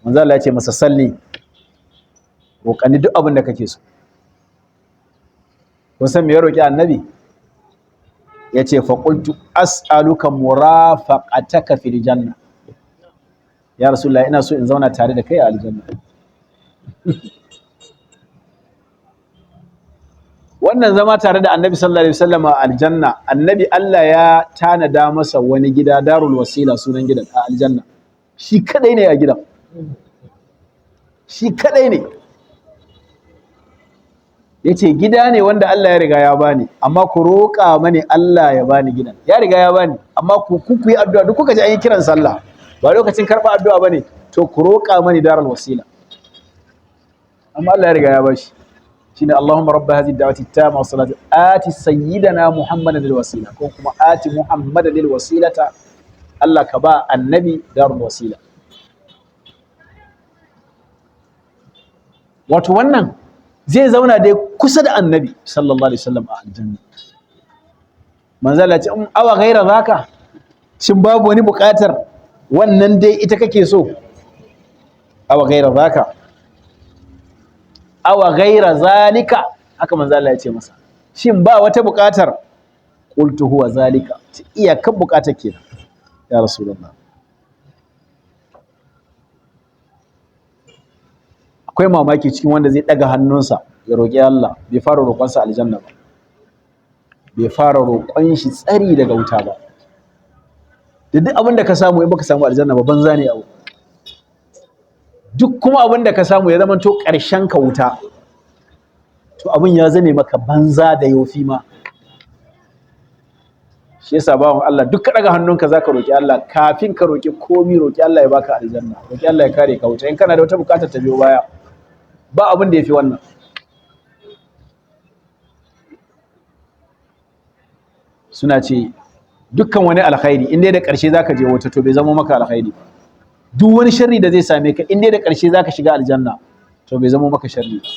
Manzo Allah ya ce masa salli, roƙanni duk abin da kake so. Kun san me ya roƙi annabi? Ya ce faƙultu as'aluka murafaqataka fil janna, ya rasulullah ina so in zauna tare da kai a aljanna. Wannan zama tare da annabi sallallahu alaihi wasallam a aljanna, annabi Allah ya tanada masa wani gida, darul wasila sunan gidan, a aljanna. Shi kadai ne a gidan, shi kadai ne. Yace gida ne wanda Allah ya riga ya bani, amma ku roƙa mani Allah ya bani gidan. Ya riga ya bani, amma ku ku yi addu'a. Duk kuka ji an yi kiran sallah, ba lokacin karɓa addu'a bane, to ku roƙa mani darul wasila. Amma Allah ya riga ya bashi. Shine Allahumma rabb hadhihi da'wati tamma was salati ati sayyidana Muhammadan lil wasila, ko kuma ati Muhammadan lil wasilata. Allah ka ba annabi darul wasila. Wato wannan zai zauna dai kusa da annabi sallallahu alaihi wasallam a aljanna. Manzo Allah ya ce in awa ghaira zaka, shin babu wani buƙatar wannan dai ita kake so? Awa ghaira zaka, awa ghaira zalika, haka manzo Allah ya ce masa, shin ba wata buƙatar? Qultu huwa zalika, iyakan buƙatar kenan ya rasulullah. Akwai mamaki cikin wanda zai daga hannunsa ya roƙi Allah, bai fara roƙonsa aljanna ba, bai fara roƙon shi tsari daga wuta ba. Da duk abin da ka samu in baka samu aljanna ba, banza ne abu. Duk kuma abin da ka samu ya zama to ƙarshen ka wuta, to abin ya zame maka banza da yofi ma. Shi yasa bawan Allah, duk ka daga hannunka zaka roƙi Allah, kafin ka roƙi komi, roƙi Allah ya baka aljanna, roƙi Allah ya kare ka wuta. In kana da wata buƙatar ta biyo baya, ba abin da yafi wannan. Suna ce dukkan wani alkhairi in dai da ƙarshe zaka je wuta, to bai zama maka alkhairi. Duk wani sharri da zai same ka in dai da ƙarshe zaka shiga aljanna, to bai zama maka sharri ba.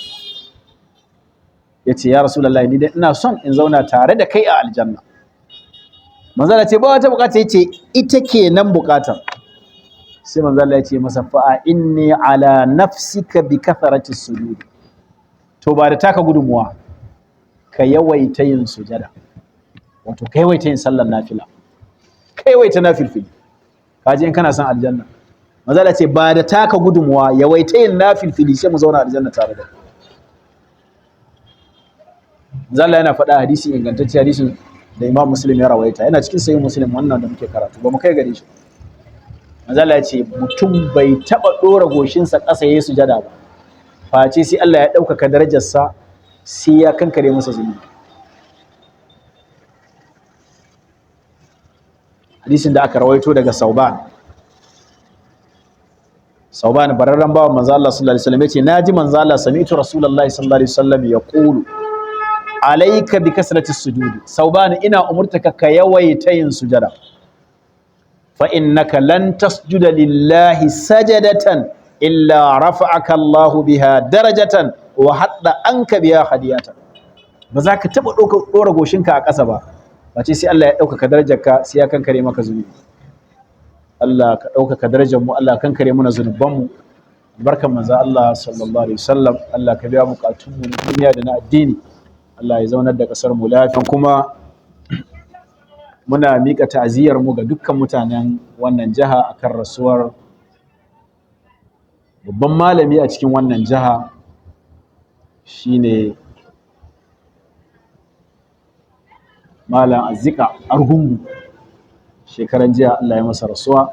Yace ya rasulullahi, ni dai ina son in zauna tare da kai a aljanna. Manzo Allah ce ba wata bukata, yace ita kenan bukatar. Sai manzo Allah ya ce masa fa inni ala nafsika bi kathrati sujud, to ba da taka gudunmuwa, ka yawaita yin sujada, wato ka yawaita yin sallar nafila, ka yawaita nafilfili, kaji in kana son aljanna. Manzo Allah ce ba da taka gudunmuwa, yawaita yin nafilfili, sai mu zauna aljanna tare da kai. Manzo Allah yana faɗa hadisi ingantacce, hadisin da Imam Muslim ya rawaita, yana cikin Sahih Muslim wannan da muke karatu, ba mu kai gare shi. Manzo Allah ya ce mutum bai taba dora goshinsa ƙasa yayin sujada ba, face sai Allah ya ɗaukaka darajarsa, sai ya kankare masa zunubi. Hadisin da aka rawaito daga Sauban. Sauban bararren bawan manzo Allah sallallahu alaihi wasallam yace, naji manzo Allah, sami'tu Rasulullahi sallallahu alaihi wasallam yaqulu alayka bi kasrati sujudi. Sauban, ina umurtaka ka yawaita yin sujada. Fa innaka lan tasjuda lillahi sajadatan illa rafa'aka Allah biha darajatan wa hadda anka biha hadiyatan. Ba za ka taba ɗora goshinka a ƙasa ba, face sai Allah ya ɗaukaka darajarka, sai ya kankare maka zunubi. Allah ka ɗaukaka darajar mu, Allah kankare mana zunuban mu, barkan manzo Allah sallallahu alaihi wasallam. Allah ka biya bukatun mu na duniya da na addini. Allah ya zaunar da ƙasar mu lafiya. Kuma muna mika ta'aziyar mu ga dukkan mutanen wannan jiha akan rasuwar babban malami a cikin wannan jiha, shine Malam Azzika Argungu. Shekaran jiya Allah ya masa rasuwa.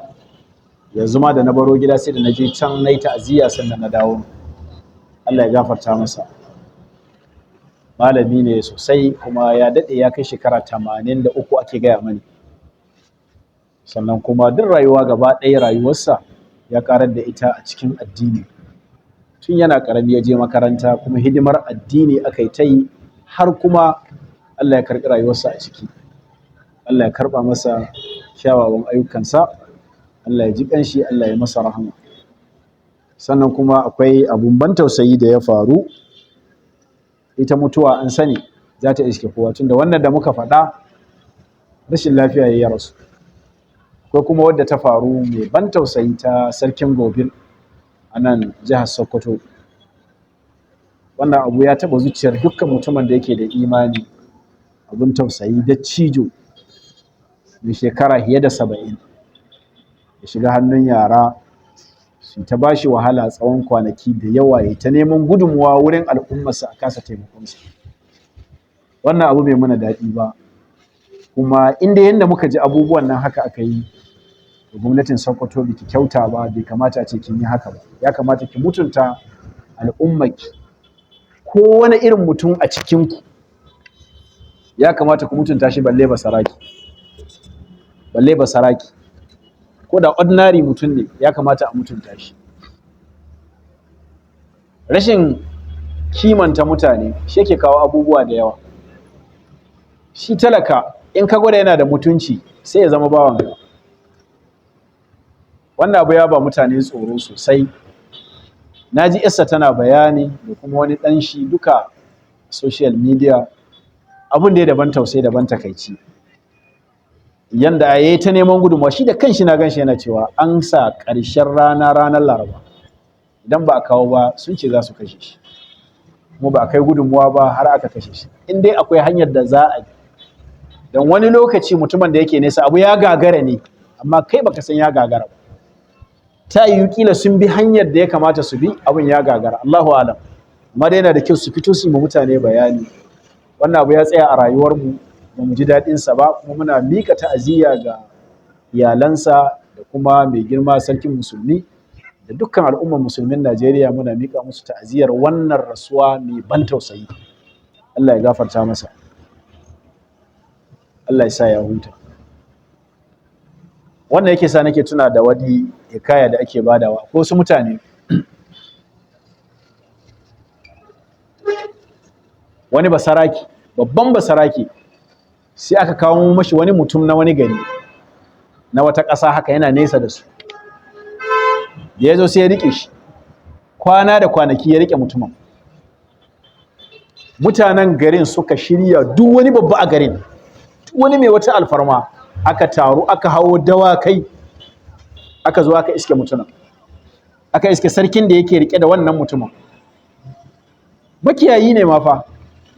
Yanzu ma da na baro gida sai da na je can na yi ta'aziyya sannan na dawo. Allah ya gafarta masa. Malami ne sosai, kuma ya daɗe, ya kai shekara 83 ake gaya mani. Sannan kuma duk rayuwa gaba ɗaya rayuwarsa ya ƙarar da ita a cikin addini. Tun yana ƙarami ya je makaranta, kuma hidimar addini aka yi ta yi har kuma Allah ya karɓi rayuwarsa a ciki. Allah ya karɓa masa kyawawan ayyukansa, Allah ya ji ƙanshi, Allah ya masa rahama. Sannan kuma akwai abun ban tausayi da ya faru. Ita mutuwa an sani za ta iske kowa, tunda wannan da muka faɗa rashin lafiya ya rasu. Akwai kuma wadda ta faru mai ban tausayi ta sarkin Gobir a nan jihar Sokoto. Wannan abu ya taɓa zuciyar dukkan mutumin da yake da imani. Abun tausayi, dattijo mai shekara fiye da 70 ya shiga hannun yara su ta ba shi wahala tsawon kwanaki da yawa, ya ta neman gudunmuwa wurin al'ummarsa a kasa taimakonsa. Wannan abu bai mana daɗi ba, kuma inda yanda muka ji abubuwan nan haka aka yi, to gwamnatin Sokoto biki kyauta ba, bai kamata a ce kin yi haka ba. Ya kamata ki mutunta al'ummarki. Ko wani irin mutum a cikinku ya kamata ku mutunta shi, balle basaraki. Balle basaraki. Ko da ordinary mutum ne ya kamata a mutunta shi. Rashin kimanta mutane shi yake kawo abubuwa da yawa. Shi talaka in ka gwada yana da mutunci sai ya zama bawanka. Wannan abu ya ba mutane tsoro sosai. Na ji Esther tana bayani da kuma wani ɗan shi duka social media. Abun da ya daban tausayi, daban takaici. Yanda ya yi ta neman gudunmawa, shi da kanshi na ganshi yana cewa an sa ƙarshen rana ranar Laraba. Idan ba a kawo ba sun ce za su kashe shi. Kuma ba a kai gudunmawa ba har aka kashe shi. In dai akwai hanyar da za a bi. Don wani lokaci mutumin da yake nesa abu ya gagara ne, amma kai baka san ya gagara ba. Ta yiwu kila sun bi hanyar da ya kamata su bi, abun ya gagara. Allahu alam. Amma dai yana da kyau su fito su yi ma mutane bayani. Wannan abu ya tsaya a rayuwarmu, ba mu ji daɗinsa ba, kuma muna miƙa ta'aziyya ga iyalansa da kuma mai girma sarkin musulmi da dukkan al'ummar musulmin Najeriya. Muna miƙa musu ta'aziyyar wannan rasuwa mai ban tausayi. Allah ya gafarta masa. Allah ya sa ya huta. Wannan yake sa nake tuna da wani hikaya da ake badawa. Ko wasu mutane, wani basaraki, babban basaraki, sai aka kawo mashi wani mutum na wani gari, na wata ƙasa haka, yana nesa da su. Da ya zo sai ya riƙe shi, kwana da kwanaki ya riƙe mutumin. Mutanen garin suka shirya duk wani babba a garin, duk wani mai wata alfarma, aka taru aka hawo dawakai, aka zo aka iske mutumin. Aka iske sarkin da yake riƙe da wannan mutumin. Makiyayi ne ma fa,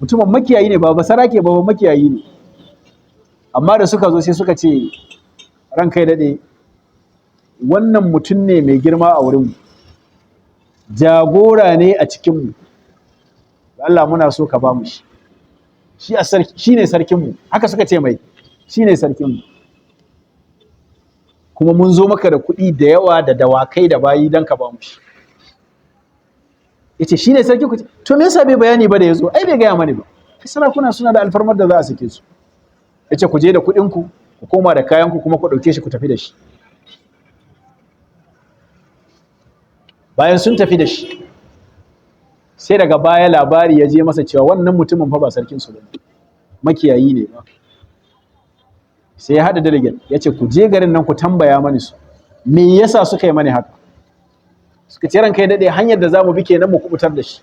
mutumin makiyayi ne, ba basarake ba, makiyayi ne. Amma da suka zo sai suka ce, ranka ya daɗe, wannan mutum ne mai girma a wurinmu, jagora ne a cikinmu, Allah muna so ka ba mu shi. Shi a sarki, shine sarkinmu. Haka suka ce mai, shine sarkinmu. Kuma mun zo maka da kuɗi da yawa da dawakai da bayi don ka ba mu shi. Yace shine sarki ku. To me yasa bai bayani ba da yazo? Ai bai gaya mani ba. Sarakuna suna da alfarmar da za a sake su. Yace ku je da kuɗin ku, ku koma da kayan ku, kuma ku ɗauke shi ku tafi da shi. Bayan sun tafi da shi, sai daga baya labari ya je masa cewa wannan mutumin fa ba sarkin su bane, makiyayi ne ba. Sai ya haɗa delegate ya ce ku je garin nan ku tambaya mani su me yasa suka yi mani haka. Suka ce ranka ya daɗe, hanyar da za mu bi kenan mu kubutar da shi.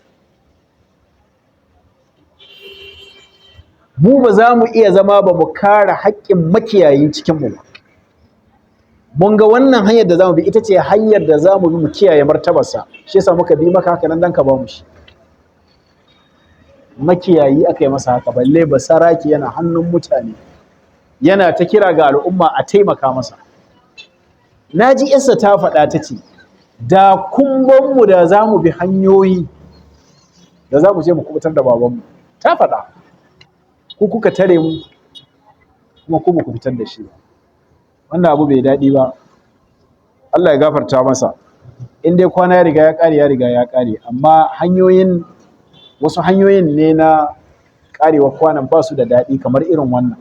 Mu ba za mu iya zama ba mu kare haƙƙin makiyayi cikin mu ba. Mun ga wannan hanyar da za mu bi ita ce hanyar da za mu bi mu kiyaye martabarsa, shi yasa muka bi maka haka nan dan ka ba mu shi. Makiyayi aka yi masa haka, balle basaraki yana hannun mutane, yana ta kira ga al'umma a taimaka masa. Na ji yarsa ta faɗa ta ce da kumbanmu da za mu bi hanyoyi da za mu je mu kubutar da babanmu. Ta faɗa, ku kuka tare mu kuma ku ba ku fitar da shi ba. Wannan abu bai daɗi ba. Allah ya gafarta masa. In dai kwana ya riga ya ƙare, ya riga ya ƙare. Amma hanyoyin, wasu hanyoyin ne na ƙarewa kwanan ba su da daɗi kamar irin wannan.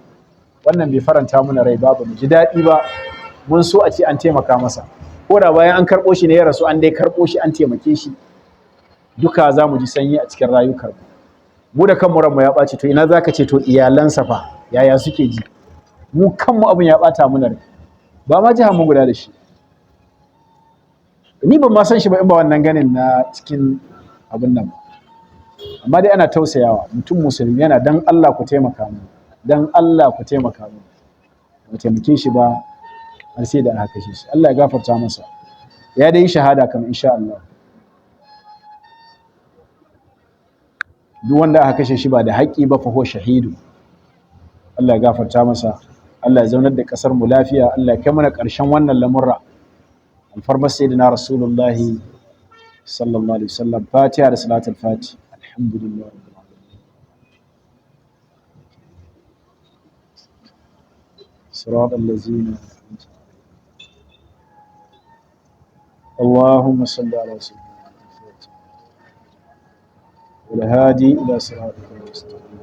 Wannan bai faranta mana rai ba, ba mu ji daɗi ba. Mun so a ce an taimaka masa. Ko da bayan an karɓo shi ne ya rasu, an dai karɓo shi an taimake shi, duka za mu ji sanyi a cikin rayukan mu. Mu da kanmu ranmu ya ɓaci, to ina za ka ce to iyalansa fa yaya suke ji? Mu kanmu abin ya ɓata mana rai. Ba ma jihar mu guda da shi. Ni ban ma san shi ba in ba wannan ganin na cikin abin nan ba. Amma dai ana tausayawa mutum musulmi yana dan Allah ku taimaka mu, dan Allah ku taimaka mu. Ba taimake shi ba har sai da aka kashe shi. Allah ya gafarta masa. Ya dai shahada kam insha Allah. Duk wanda aka kashe shi ba da haƙƙi ba fa huwa shahidu. Allah ya gafarta masa. Allah ya zaunar da ƙasar mu lafiya. Allah ya kai mana ƙarshen wannan lamurra. Alfarmar sayyidina Rasulullahi sallallahu alaihi wasallam. Fatiha da salatul Fati. Alhamdulillah rabbil alamin. Siratal ladzina an'amta اللهم صل على سيدنا محمد والهادي إلى صراطك المستقيم.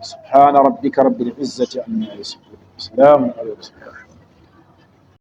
سبحان ربك رب العزة عما يصفون، سلام على المرسلين.